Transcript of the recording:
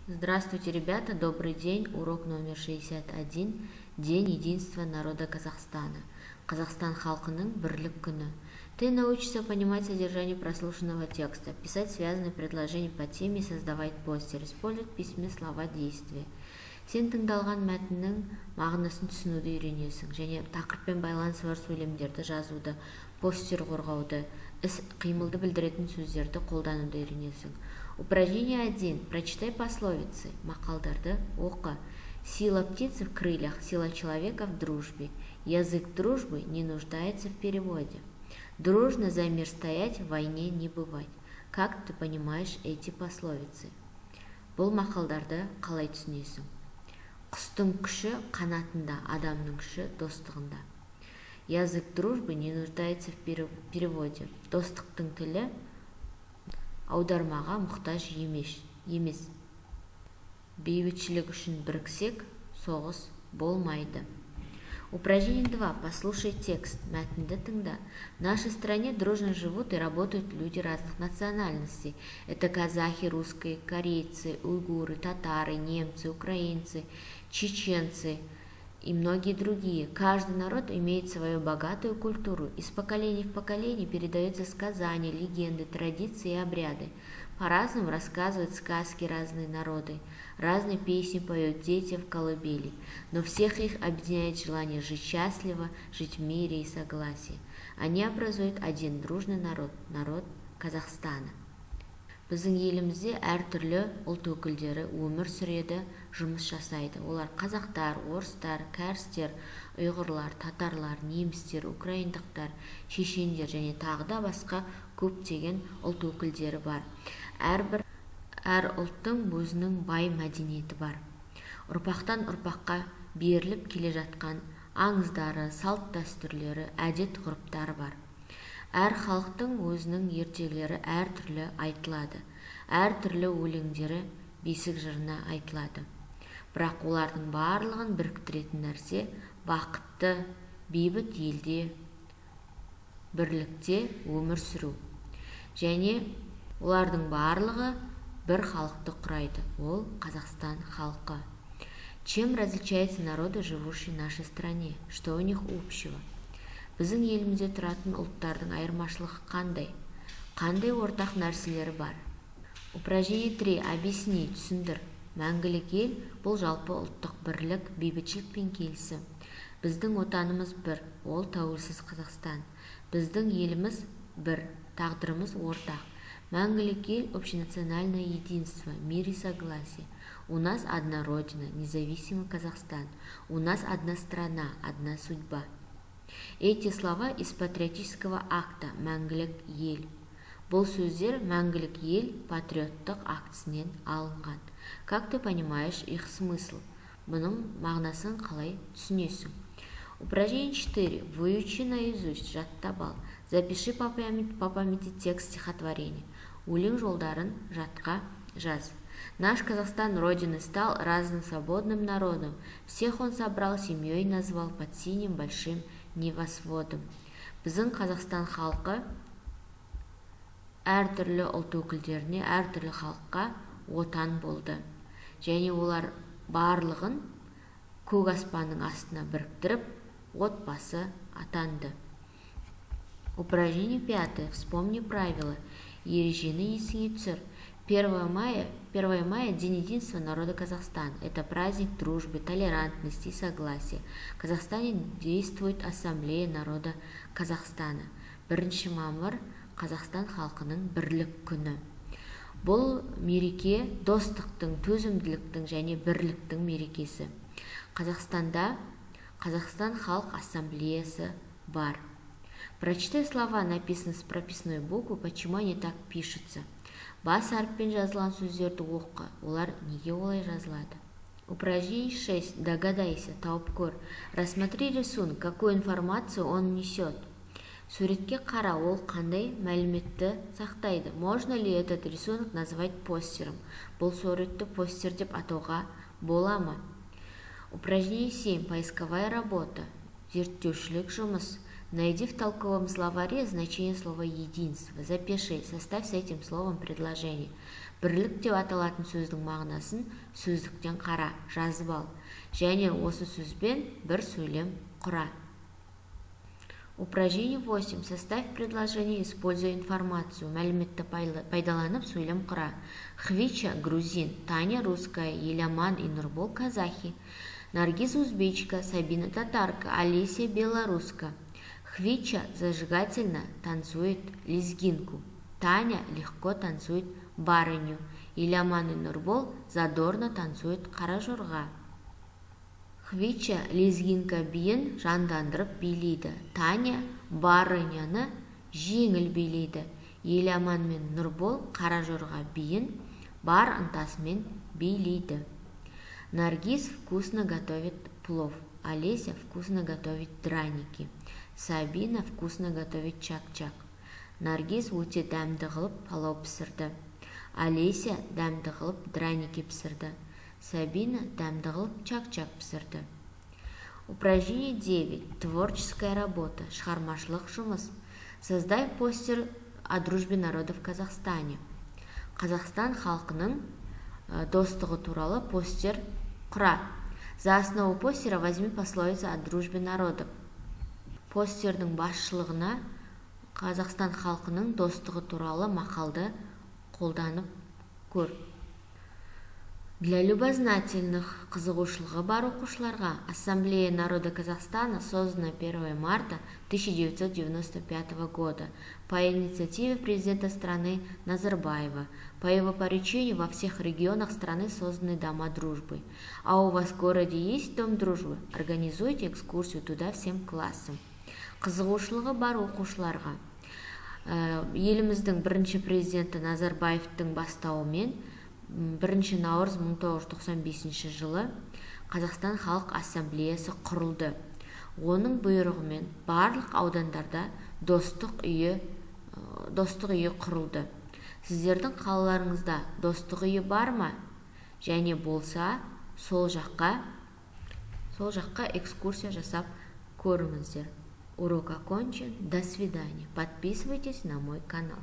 Здравствуйте, ребята, добрый день. Урок номер 61. День единства народа Казахстана. Қазақстан халқының бірлік күні. Ты научишься понимать содержание прослушанного текста, писать связанные предложения по теме, создавать постер, использовать в письме слова действия. Сен тыңдалған мәтіннің мағынасын түсінуді үйренесің және тақырыппен байланысы бар сөйлемдерді жазуды, постер қорғауды, іс қимылды білдіретін сөздерді қолдануды үйренесің. Упражнение 1. Прочитай пословицы. Мақалдарды оқы. Сила птицы в крыльях, сила человека в дружбе. Язык дружбы не нуждается в переводе. Дружно за мир стоять, в войне не бывать. Как ты понимаешь эти пословицы? Бұл мақалдарды қалай түсінесің? Құстың күші қанатында, адамның күші достығында. Язык дружбы не нуждается в переводе. Достықтың тілі аудармаға мұқтаж емес. Бейбітшілік үшін біріксек, соғыс болмайды. Упражнение 2. Послушай текст. Мәтінді тыңда. В нашей стране дружно живут и работают люди разных национальностей. Это казахи, русские, корейцы, уйгуры, татары, немцы, украинцы, чеченцы и многие другие. Каждый народ имеет свою богатую культуру. Из поколения в поколение передаются сказания, легенды, традиции и обряды. По-разному рассказывают сказки разные народы, разные песни поют дети в колыбели, но всех их объединяет желание жить счастливо, жить в мире и согласии. Они образуют один дружный народ, народ Казахстана. Біздің елімізде әртүрлі ұлт өкілдері өмір сүреді, жұмыс жасайды. Олар қазақтар, орыстар, кәрістер, ұйғырлар, татарлар, немістер, украиндықтар, шешендер және тағы да басқа көптеген ұлт өкілдері бар. Әрбір әр ұлттың өзінің бай мәдениеті бар, ұрпақтан ұрпаққа беріліп келе жатқан аңыздары, салт дәстүрлері, әдет ғұрыптары бар. Әр халықтың өзінің ертегілері әртүрлі айтылады, әртүрлі өлеңдері бесік жырына айтылады. Бірақ олардың барлығын біріктіретін нәрсе – бақытты, бейбіт елде бірлікте өмір сүру. Және олардың барлығы бір халықты құрайды, ол Қазақстан халқы. Чем различаются народы, живущие в нашей стране? Что у них общего? Біздің елімізде тұратын ұлттардың айырмашылығы қандай? Қандай ортақ нәрселері бар? Упражнение 3. Объясни, түсіндір. Мәңгілік ел – бұл жалпы ұлттық бірлік, бейбітшілік пен келісім. Біздің отанымыз бір, ол тәуелсіз Қазақстан. Біздің еліміз бір, тағдырымыз ортақ. Мәңгілік ел – общенациональное единство, мир и согласие. У нас одна родина, независимый Казахстан. У нас одна страна, одна судьба. Эти слова из патриотического акта «Мәңгілік ел». Бұл сөздер «Мәңгілік ел» патриоттық актісінен алынған. Как ты понимаешь их смысл? Бұның мағынасын қалай түсінесің? Упражнение 4. Выучи наизусть, жаттап ал. Запиши по памяти текст стихотворения. Өлең жолдарын жатқа жаз. Наш Казахстан родиной стал разным свободным народом. Всех он собрал, семьей назвал под синим большим небосводом. Біздің Қазақстан халқы әртүрлі ұлт өкілдеріне, әртүрлі халыққа отан болды. Және олар барлығын көк аспанның астына біріктіріп, отбасы атанды. Упражнение пятое. Вспомни правила. Ережені есіңе түсір. 1 мая, 1 мая – День единства народа Казахстана. Это праздник дружбы, толерантности и согласия. В Казахстане действует Ассамблея народа Казахстана. 1 мамыр – Қазақстан халқының бірлік күні. Бұл мереке достықтың, төзімділіктің және бірліктің мерекесі. Қазақстанда Қазақстан халық ассамблеясы бар. Прочитай слова, написанные с прописной буквы, почему они так пишутся. Бас әріппен жазылған сөздерді оқы, олар неге олай жазылады? Упражнение 6. Догадайся, тауып көр. Рассмотри рисунок, какую информацию он несет. Суретке қара, ол қандай мәліметті сақтайды? Можно ли этот рисунок назвать постером? Бұл суретті постер деп атауға бола ма? Упражнение 7. Поисковая работа. Зерттеушілік жұмыс. Найди в толковом словаре значение слова «единство». Запиши, составь с этим словом предложение. Бірлік деп аталатын сөздің мағынасын сөздіктен қара, жазып ал. Және осы сөзбен бір сөйлем құра. Упражнение 8. Составь предложение, используя информацию. Мәліметті пайдаланып, сөйлем құра. Хвича – грузин, Таня – русская, Еламан и Нурбол – казахи. Наргиз – узбечка, Сабина – татарка, Олеся – белоруска. Хвича зажигательно танцует лезгинку. Таня легко танцует барыню. Еламан и Нурбол задорно танцуют қара жорға. Хвича лезгинка биін жандандырып билейді. Таня барыняны жеңіл билейді. Еламан мен Нұрбол қара жорға биін бар ынтасымен билейді. Наргиз вкусно готовит плов. Олеся вкусно готовит драники. Сабина вкусно готовит чак-чак. Наргиз өте дәмді қылып палау пісірді. Олеся дәмді қылып драники пісірді. Сабина дәмді қылып чак-чак пісірді. Упражнение 9. Творческая работа. Шығармашылық жұмыс. Создай постер о дружбе народов в Казахстане. Қазақстан халқының достығы туралы постер құра. За основу постера возьми пословицу о дружбе народов. Постердің басшылығына Қазақстан халқының достығы туралы мақалды қолданып көр. Для любознательных, қызығушылығы бар оқушыларға. Ассамблея народа Казахстана создана 1 марта 1995 года по инициативе президента страны Назарбаева. По его поручению во всех регионах страны созданы дома дружбы. А у вас в городе есть дом дружбы? Организуйте экскурсию туда всем классом. Қызығушылығы бар оқушыларға. Еліміздің бірінші президенті Назарбаевтың бастауымен 1 наурыз 1995 жылы Қазақстан Халық Ассамблеясы құрылды. Оның бұйрығымен барлық аудандарда достық үйі құрылды. Сіздердің қалаларыңызда достық үйі бар ма? Және болса, сол жаққа экскурсия жасап көріңіздер. Урок окончен. До свидания. Подписывайтесь на мой канал.